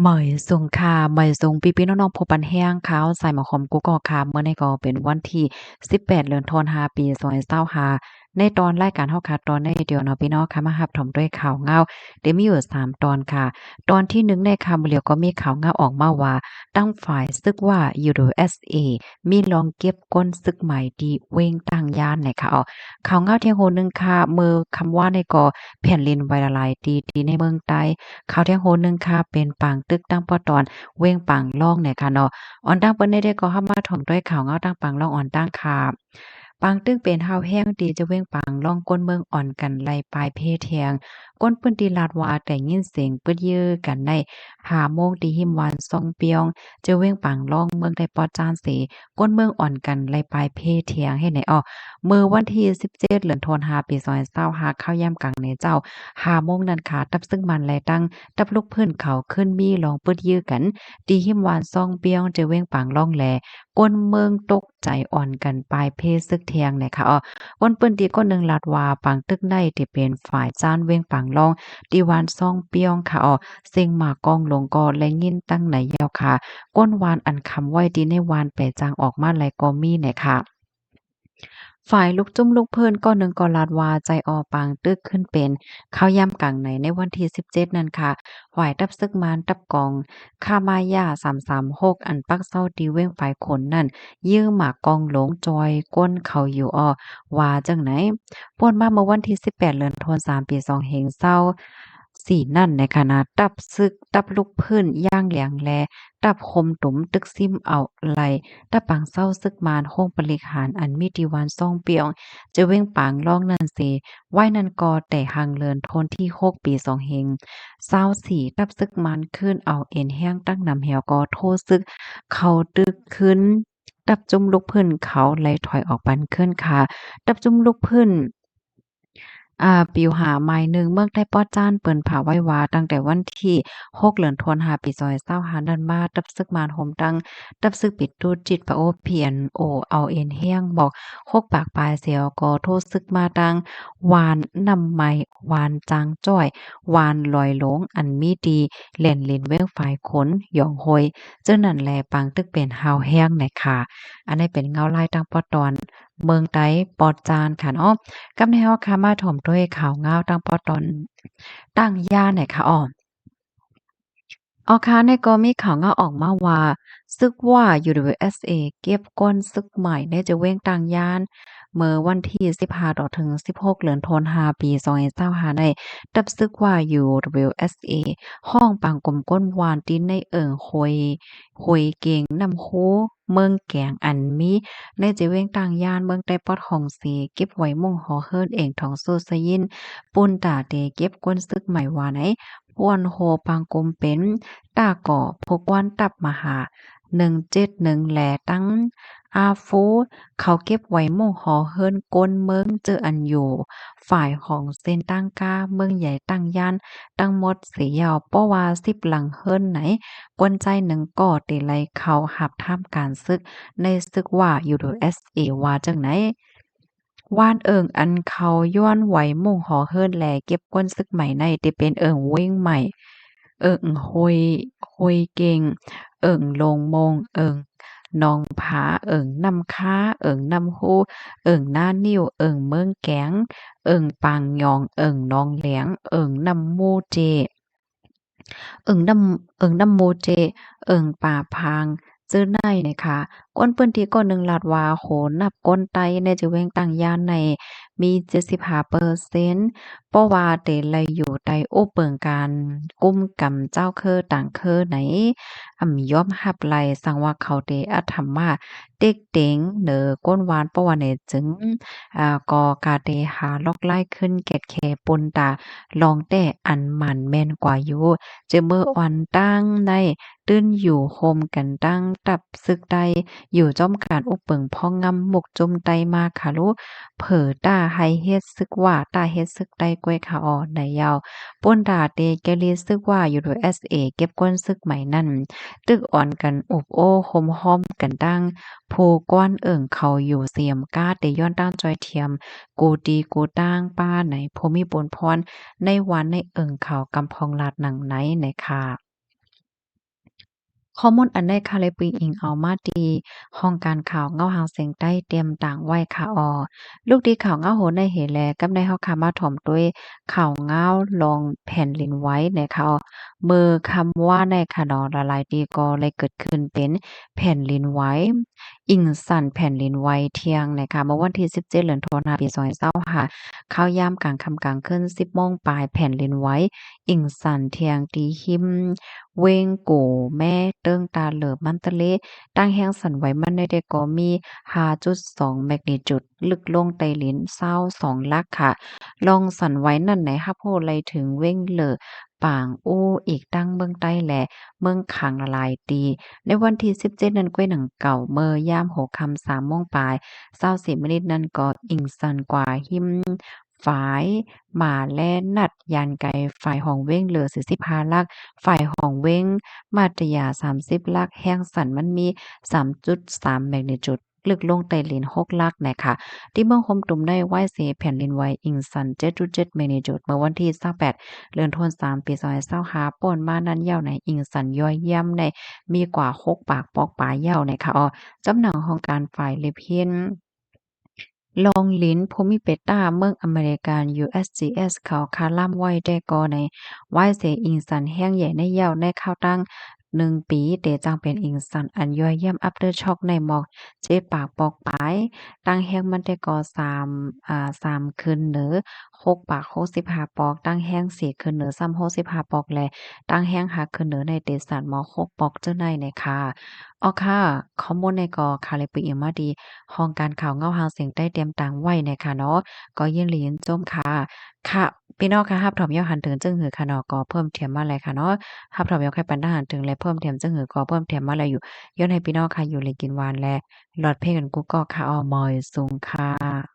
ໝາຍສົງຄ່າ ໝາຍສົງພີ່ໆນ້ອງໆ ຜູ້ປັນແຮງ ຂ່າວສາຍໝາກຫອມກຸກອກຄ່ະ. ມື້ນີ້ກໍເປັນວັນທີສິບແປດ ເດືອນທັນວາ ປີສອງພັນຊາວຫ້າ ໃນຕອນລາຍການເຮົາຄ່ະ ຕອນໃນດຽວເນາະ ພີ່ນ້ອງຄ່ະ ມາຮັບຊົມດ້ວຍຂ່າວງາວ ທີ່ມີຢູ່ສາມຕອນຄ່ະ. ຕອນທີໜຶ່ງນີ້ຄ່ະ ມື້ດຽວກໍມີຂ່າວງາວອອກມາວ່າ ທາງຝ່າຍສຶກວ່າ UWSA ມີລອງເກັບ ຄົນສຶກໃໝ່ທີ່ເວັງຕາງຢ້ານ ແລະ ຂ່າວ ຂ່າວງາວແທ່ງໂຮໜຶ່ງຄ່ະ ມື້ຄ່ຳວານນີ້ກໍແຜ່ນດິນໄຫວຫຼາຍໆທີ່ ທີ່ໃນເມືອງໃຕ້. ຂ່າວແທ່ງໂຮໜຶ່ງຄ່ະ ເປັນປາງຕຶກທາງປອກຕອນເວັງປາງລອງ ແລະ ຂ່າວເນາະ. ອອນຕາງເປີດນີ້ເດ້ ກໍເຮົາມາຊົມດ້ວຍຂ່າວງາວທາງປາງລອງອອນຕາງຄ່ະ. ປາງຕຶກເປັນຮາວແຮງ ທີ່ຈະເວັງປາງລອງ ຄົນເມືອງອ່ອນກັນໄລ່ປາຍເພແທງ. ຄົນພື້ນທີ່ລາດວ່າ ໄດ້ຍິນສຽງປຶດຍືກັນໃນຫ້າໂມງ ທີ່ຮິມວານຊອງປຽງ ຈະເວັງປາງລອງ ເມືອງໄດ້ປອດຈານເສ ຄົນເມືອງອ່ອນກັນໄລ່ປາຍເພແທງ ເຮັດໃຫ້ອອກ. ມື້ວັນທີສິບເຈັດ ເດືອນທັນວາ ປີສອງພັນຊາວຫ້າ ຂ່າວຍາມກາງໃນເຈົ້າ ຫ້າໂມງນັ້ນຄ່ະ ທັບຊຶກມານ ແລະ ທັງທັບລູກພື້ນເຂົາຂຶ້ນມີລອງປຶດຍືກັນ ທີ່ຮິມວານຊອງປຽງ ຈະເວັງປາງລອງ ແລະ ຄົນເມືອງຕົກໃຈອ່ອນກັນປາຍເພຊຶກແທງ ແລະ ຂ່າວ ຄົນພື້ນທີ່ຄົນໜຶ່ງລາດວ່າ ປາງຕຶກໃນທີ່ເປັນຝ່າຍຈານເວັງປາງລອງ ທີ່ວານຊອງປຽງ ຂ່າວ ເສັງໝາກກອງຫຼວງກໍໄດ້ຍິນຕັ້ງໃນຍາວຄ່ະ. ຄົນວານອັນຄຳໄວ້ທີ່ໃນວານແປຈາງອອກມາໄດ້ກໍມີແນ່ຄ່ະ. ຝ່າຍລູກຈຸ້ມລູກພື້ນກ້ອນໜຶ່ງກໍລາດວ່າ ໃຈອອກປາງຕຶກຂຶ້ນເປັນຂ່າວຍາມກາງໃນ ໃນວັນທີສິບເຈັດນັ້ນຄ່ະ. ຝ່າຍທັບຊຶກມານ ທັບກອງ ຄາມາຢາ ສາມສາມຫົກ ອັນປັກເຊົາທີ່ເວັງຝາຍຂົນນັ້ນ ຍິງໝາກກອງຫຼວງຈ່ອຍກົ້ນເຂົາຢູ່ ວ່າຈັ່ງໃດ. ປອນມາເມື່ອວັນທີສິບແປດ ເດືອນທັນວາ ປີສອງພັນຊາວສີ່ນັ້ນ ໃນຂະນະທັບຊຶກ ທັບລູກພື້ນຢ່າງແຫຼງ ແລະ ທັບໂຮມຕຸມຕຶກຊິມເອົາໄລ່ ທັບປາງເຊົາຊຶກມານ ໂຮງບໍລິຫານອັນມີທີ່ວານຊອງປຽງ ຈະເວັງປາງລອງນັ້ນເສ. ໄວນັ້ນກໍແຕ່ຫາງເດືອນທັນວາທີຫົກ ປີສອງພັນຊາວສີ່ ທັບຊຶກມານຂຶ້ນເອົາເອັນແຮງຕັ້ງນຳແຮວກໍໂທຊຶກເຂົ້າຕຶກຄືນ ທັບຈຸ້ມລູກພື້ນເຂົາໄລ່ຖອຍອອກປັນຄືນຄ່ະ. ທັບຈຸ້ມລູກພື້ນ ອາ ປິວຫາໝາຍໜຶ່ງ ເມືອງໄດ້ປອດຈານ ເປິ້ນພາໄວ້ວ່າ ຕັ້ງແຕ່ວັນທີຫົກ ເດືອນທັນວາ ປີສອງພັນຊາວຫ້ານັ້ນມາ ທັບຊຶກມານ ໂຮມທັງທັບຊຶກປິດຕູຈິດ ປະໂອ PNO ເອົາເອັນແຮງບອກ ຫົກປາກປາຍແສວ ກໍໂທຊຶກມາທາງວານນ້ຳໄມ້ ວານຈາງຈ້ອຍ ວານລອຍຫຼວງ ອັນມີທີ່ແລ່ນຫຼິ້ນເວັງຝາຍຂົນ ຢອງໂຮຍ ເຈົ້ານັ້ນແຫຼະ ປາງຕຶກເປັນຮາວແຮງແນ່ຄ່ະ. ອັນນີ້ເປັນເງົາລາຍທາງປອກຕອນເມືອງໃຕ້ປອດຈານຄ່ະເນາະ. ກັບໃນເຮົາຄ່ະ ມາຊົມດ້ວຍຂ່າວງາວທາງປອກຕອນຕາງຢ້ານແນ່ຄ່ະ. ອໍ ອໍ ຄ່ະ ນີ້ກໍມີຂ່າວງາວອອກມາວ່າ ຊຶກວ່າ UWSA ເກັບຄົນຊຶກໃໝ່ໃນຈະເວັງຕາງຢ້ານ ເມື່ອວັນທີສິບຫ້າຕໍ່ເຖິງສິບຫົກ ເດືອນທັນວາ ປີສອງພັນຊາວຫ້າໃນ ທັບຊຶກວ່າ UWSA ຮ້ອງປາງກົມຄົນວານທີ່ໃນເອີ່ງຫ້ວຍ ຫ້ວຍເກັງ ນ້ຳຄູ ເມືອງແກງ ອັນມີໃນຈະເວັງຕາງຢ້ານ ເມືອງໃຕ້ປອດຮ່ອງເສ ເກັບໄວ້ມຸງຫໍເຮືອນເອງ ທອງສຸດສະຍິນ ປຸນຕາເຕເກັບຄົນຊຶກໃໝ່ວ່າໃນ ພວນໂຮປາງກົມເປັນ ຕາກໍ ຜູ້ກວນທັບມະຫາ ໜຶ່ງເຈັດໜຶ່ງ ແລະ ຕັງ ອາຟູ ເຂົາເກັບໄວ້ມຸງຫໍເຮືອນຄົນເມືອງ ເຈີອັນຢູ່ ຝາຍຂອງເສັ້ນທາງກາເມືອງໃຫຍ່ຕາງຢ້ານ ທັງໝົດເສຍຍາວ ເພາະວ່າສິບຫຼັງເຮືອນໃນ ຄົນຊາຍໜຶ່ງກໍໄດ້ໄລ່ເຂົ້າຮັບທຳການຊຶກ ໃນຊຶກວ່າ UWSA ວ່າຈັ່ງໃດ. ວານເອີ່ງອັນເຂົາຍ້ອນໄວ້ມຸງຫໍເຮືອນ ແລະ ເກັບຄົນຊຶກໃໝ່ໃນ ທີ່ເປັນເອີ່ງວຽງໃໝ່ ເອີ່ງຫ້ວຍ ຫ້ວຍເກັງ ເອີ່ງໂລງໂມງ ເອີ່ງໜອງຜາ ເອີ່ງນ້ຳຄາ ເອີ່ງນ້ຳຮູ ເອີ່ງນານິ້ວ ເອີ່ງເມືອງແກງ ເອີ່ງປາງຍອງ ເອີ່ງໜອງແຫຼງ ເອີ່ງນ້ຳມູເຈ ເອີ່ງນ້ຳ ເອີ່ງນ້ຳມູເຈ ເອີ່ງປາພາງ ເຈີໃນນະຄະ. ຄົນພື້ນທີ່ຄົນໜຶ່ງລາດວ່າ ໂຫນັບຄົນໄຕ້ໃນຈະເວັງຕາງຢ້ານໃນມີເຈັດສິບຫ້າເປີເຊັນ ເພາະວ່າໄດ້ໄລ່ຢູ່ໃຕ້ອຸບເບິ່ງການກຸມກຳເຈົ້າເຄີຕ່າງເຄີໃນ ອຳ ຍອມຮັບໄລ່ ສັງວ່າເຂົາໄດ້ອະທຳມາເຕັກເຕັງເໜີກົ້ນວານ ເພາະວ່າແນຈຶ່ງ ອາ ກໍກະໄດ້ຫາລອກລາຍຂຶ້ນແກດແຂປຸນຕາລອງແຕ້ອັນໝັ້ນແມ່ນກວ່າຢູ່ ຈະເມີອອນຕາງໃນ ຕື່ນຢູ່ໂຮມກັນຕັ້ງທັບຊຶກໄຕ້ ຢູ່ຈອມການອຸບເບິ່ງພອງງຳໝົກຈຸ້ມໄຕ້ມາຄາລຸ ເຜີຕ້າໃຫ້ເຮັດຊຶກວ່າ ຕ້າເຮັດຊຶກໄຕ້ກ້ວຍຄາອອນໃນຍາວ ປຸນຕາເຕແກລີຊຶກວ່າ UWSA ເກັບຄົນຊຶກໃໝ່ນັ້ນ ຕຶກອອນກັນອຸບໂອ້ໂຮມຮ້ອມກັນຕັ້ງ ຜູ້ກວນເອີ່ງເຂົາຢູ່ສະຫຍາມກາ ແຕ່ຍ້ອນຕ້ານຈ່ອຍທຽມ ກູຕີກູຕາງປ້າໃນ ຜູ້ມີບຸນພອນໃນວັນໃນເອີ່ງເຂົາກຳພອງລາດໜັງໃນນະຄະ. ຂໍ້ມູນອັນໃດ ຂ້າໄດ້ປຸງອີງເອົາມາທີ່ຫ້ອງການຂ່າວເງົາຫາງສຽງໃຕ້ ຕຽມຕາງໄວ້ຄ່ະເອາະ. ລຸກທີ່ຂ່າວເງົາໂຫນໃນເຮແລ, ກັບໃນເຮົາຂ້າມາຖອມດ້ວຍຂ່າວເງົາລອງແຜ່ນດິນໄຫວນະຄະເອາະ. ເມື່ອຄ່ຳວານໃນຂະເນາະ ຫຼາຍໆທີ່ກໍໄດ້ເກີດຂຶ້ນເປັນແຜ່ນດິນໄຫວ ອິງຊັນແຜ່ນດິນໄຫວທ່ຽງນະຄະ ເມື່ອວັນທີສິບເຈັດ ເດືອນໂທນາ ປີສອງພັນຊາວຫ້າ ຄາວຍາມກາງຄ່ຳກາງຄືນ ສິບໂມງປາຍ ແຜ່ນດິນໄຫວອິງຊັນທ່ຽງທີ່ຮິມເວັງກູແມ ເຕີງທ່າເຫຼືອ ມັນຕະເລ. ຕັ້ງແຮງສັ່ນໄຫວມັນໃນແຕ່ກໍມີຫ້າຈຸດສອງແມັກນິຈູດ ລຶກລົງໃຕ້ດິນຊາວສອງຫຼັກຄ່ະ. ລອງສັ່ນໄຫວນັ້ນໃນຮັບຮູ້ໄດ້ເຖິງເວັງເລີ ປາງອູ ອີກທັງເມືອງໃຕ້ ແລະ ເມືອງຄາງຫຼາຍໆ ຕີ ໃນວັນທີສິບເຈັດນັ້ນ ກ້ວຍໜັງເກົ່າ ເມື່ອຍາມຫົວຄ່ຳສາມໂມງປາຍ ຊາວສີ່ມິນິດນັ້ນ ກໍອິງຊັນກວ່າຮິມຝາຍມາແລນັດ ຢ້ານໄກ ຝາຍຫ້ອງເວັງເລີ ສີ່ສິບຫ້າຫຼັກ ຝາຍຫ້ອງເວັງມາດຕະຢາ ສາມສິບຫຼັກ ແຮງສັ່ນມັນມີສາມຈຸດສາມແມັກນິຈູດ ລຶກລົງໃຕ້ດິນຫົກຫຼັກນະຄະ. ທີ່ເມືອງໂຄມຕຸມໄດ້ວາຍເສແຜ່ນດິນໄຫວອິງຊັນເຈັດຈຸດເຈັດແມັກນິຈູດ ເມື່ອວັນທີຊາວແປດ ເດືອນໂທນສາມ ປີສອງພັນຊາວຫ້າ ປ່ອນມານັ້ນເຍົາໃນ ອິງຊັນຍ່ອຍຢ້ຳໃນມີກວ່າຫົກປາກປອກປາຍເຍົານະຄະເອາະ. ຈຳໜັງຫ້ອງການຝ່າຍເລັບເຫັນ ລອງລິນ ພູມິເປຕາ ເມືອງອາເມລິກັນ USGS ເຂົາຄາລາມໄວ້ແຕ່ກໍໃນວາຍເສອິງຊັນແຮງໃຫຍ່ໃນເຍົາໃນຄາວຕັ້ງ ໜຶ່ງປີ ເຕຈັ່ງເປັນອິງຊັນອັນຍ່ອຍຢ້ຳ aftershock ໃນໝອກເຈັດປາກປອກປາຍ ຕັ້ງແຮງມັນແຕ່ກໍສາມ ອາ ສາມຄືນເໜີ ຫົກປາກຫົກສິບຫ້າປອກ ຕັ້ງແຮງສີ່ຄືນເໜີຊ້ຳຫົກສິບຫ້າປອກ ແລະ ຕັ້ງແຮງຫ້າຄືນເໜີໃນເຕສາດໝອກຫົກປອກ ເຈົ້າໃນນະຄະ. ເອາະຄ່ະ ຂໍ້ມູນໃນກໍຂ້າໄດ້ປຸງອີງມາທີ່ຫ້ອງການຂ່າວເງົາຫາງສຽງໃຕ້ຕຽມຕາງໄວ້ນະຄະເນາະ ກໍຍິນດີຍິນຊົມຄ່ະ. ຄ່ະ ພີ່ນ້ອງຄ່ະ ຮັບຖອມຢາກຫັນເຖິງຈຶ່ງຫືອຄະເນາະ ກໍເພີ່ມຖຽມມາໄດ້ຄ່ະເນາະ. ຮັບຖອມຢາກໃຫ້ປັນຕາຫັນເຖິງ ແລະ ເພີ່ມຖຽມຈຶ່ງຫືອ ກໍເພີ່ມຖຽມມາໄດ້ຢູ່. ຍ້ອນໃຫ້ພີ່ນ້ອງຄ່ະຢູ່ດີກິນຫວານ ແລະ ລອດເພງກັນກຸກກອກຄ່ະ. ເອົາ ໝາຍສູງຄ່ະ.